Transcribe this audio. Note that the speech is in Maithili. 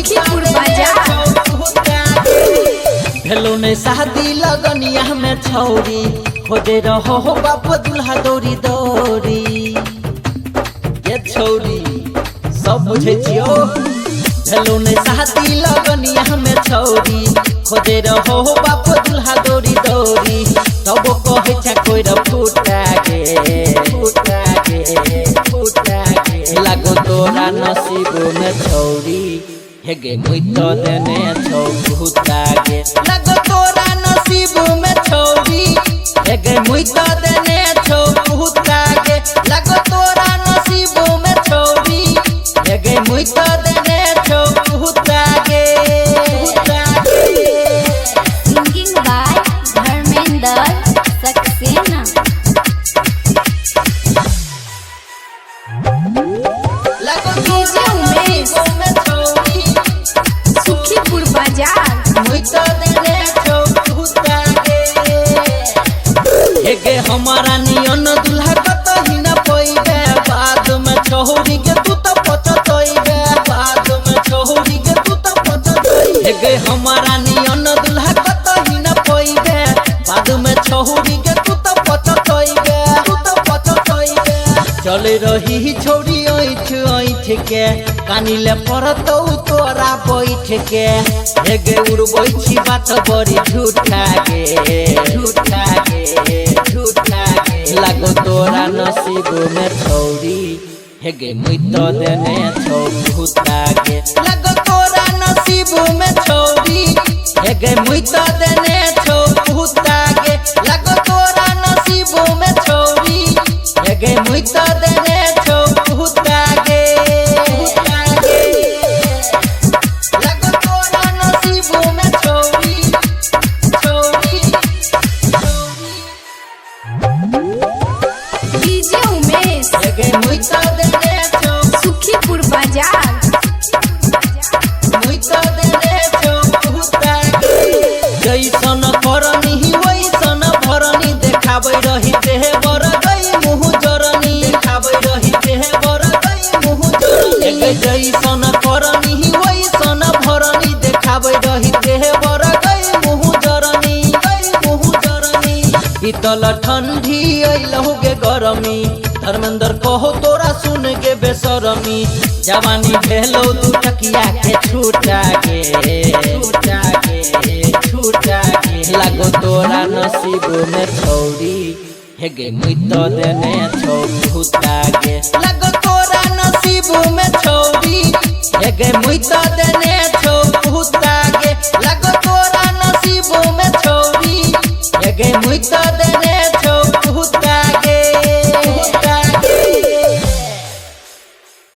सुखीपुर बाजार। भेलो ने शादी लगनिया में छौरी, खोजे रहो हो बाप दुल्हा दौरी दौरी। ये छौरी सब बुझे छियो। भेलो ने शादी लगनिया में छौरी, खोजे रहो हो बाप दुल्हा दौरी दौरी। तब कहे छे कोई र फूटा गे, फूटा गे, फूटा गे। लागो तोरा नसीब में छौरी, हेगे मुई तो देने छौ भूता गे। लागो तोरा नसीब में छौरी, हेगे मुई तो देने छौ भूता गे। लागो तोरा नसीब में छौरी, हेगे मुई तो देने छौ भूता गे, भूता गे। Singing by Dharmendra Saxena. लागो डीजे तोरा उमेश। नसीब में छौरी, सुखीपुर बाजार। मुई तो देने छौ भूता गे। हेगे हमारा नियन दुल्हा कतही न पइबे, बाद में छौरी के तू तो पचतइबे, बाद में छौरी के तू तो पचतइबे। हेगे हमारा नियन दुल्हा कतही न पइबे, बाद में छौरी के तू तो पचतइबे, तू तो पचतइबे। चले रही छौरी ऐठ ऐठ के, कानिले पड़तौ तोरा बैठ के। हेगे उड़बै छी बात बड़ी झूठा गे, झूठा गे, झूठा गे। लागो तोरा नसीब में छौरी, हेगे मुई तो देने छौ भूता गे। लागो तोरा नसीब में छौरी, हेगे मुई तो देने छौ भूता गे। लागो तोरा नसीब में छौरी, हेगे मुई तो देने छौ भूता गे, भूता गे। लागो तोरा नसीब में छौरी, छौरी, छौरी। डीजे उमेश। हेगे मुई तो देने छौ, सुखीपुर बाजार। मुई तो देने छौ भूता गे। जैसन करनी वैसन भरनी, देखाबै रही देह बर गई मुँह जरनी, देखाबै रही देह बर गई मुँह जरनी। हेगे जैसन करनी वैसन भरनी, देखाबै रही देह बर गई मुँह जरनी, गई मुँह जरनी। बीतल ठंडी अइलहु गे गरमी, धर्मेंद्र कहो तोरा सुन के बेसरमी। जवानी भेलो दू टकिया के छूटा गे, छूटा गे, छूटा गे। लागो तोरा नसीब में छौरी, हेगे मुई तो देने छौ भूता गे। लागो तोरा नसीब में छौरी, हेगे मुई तो देने छौ भूता गे। लागो तोरा नसीब में छौरी, हेगे मुई तो देने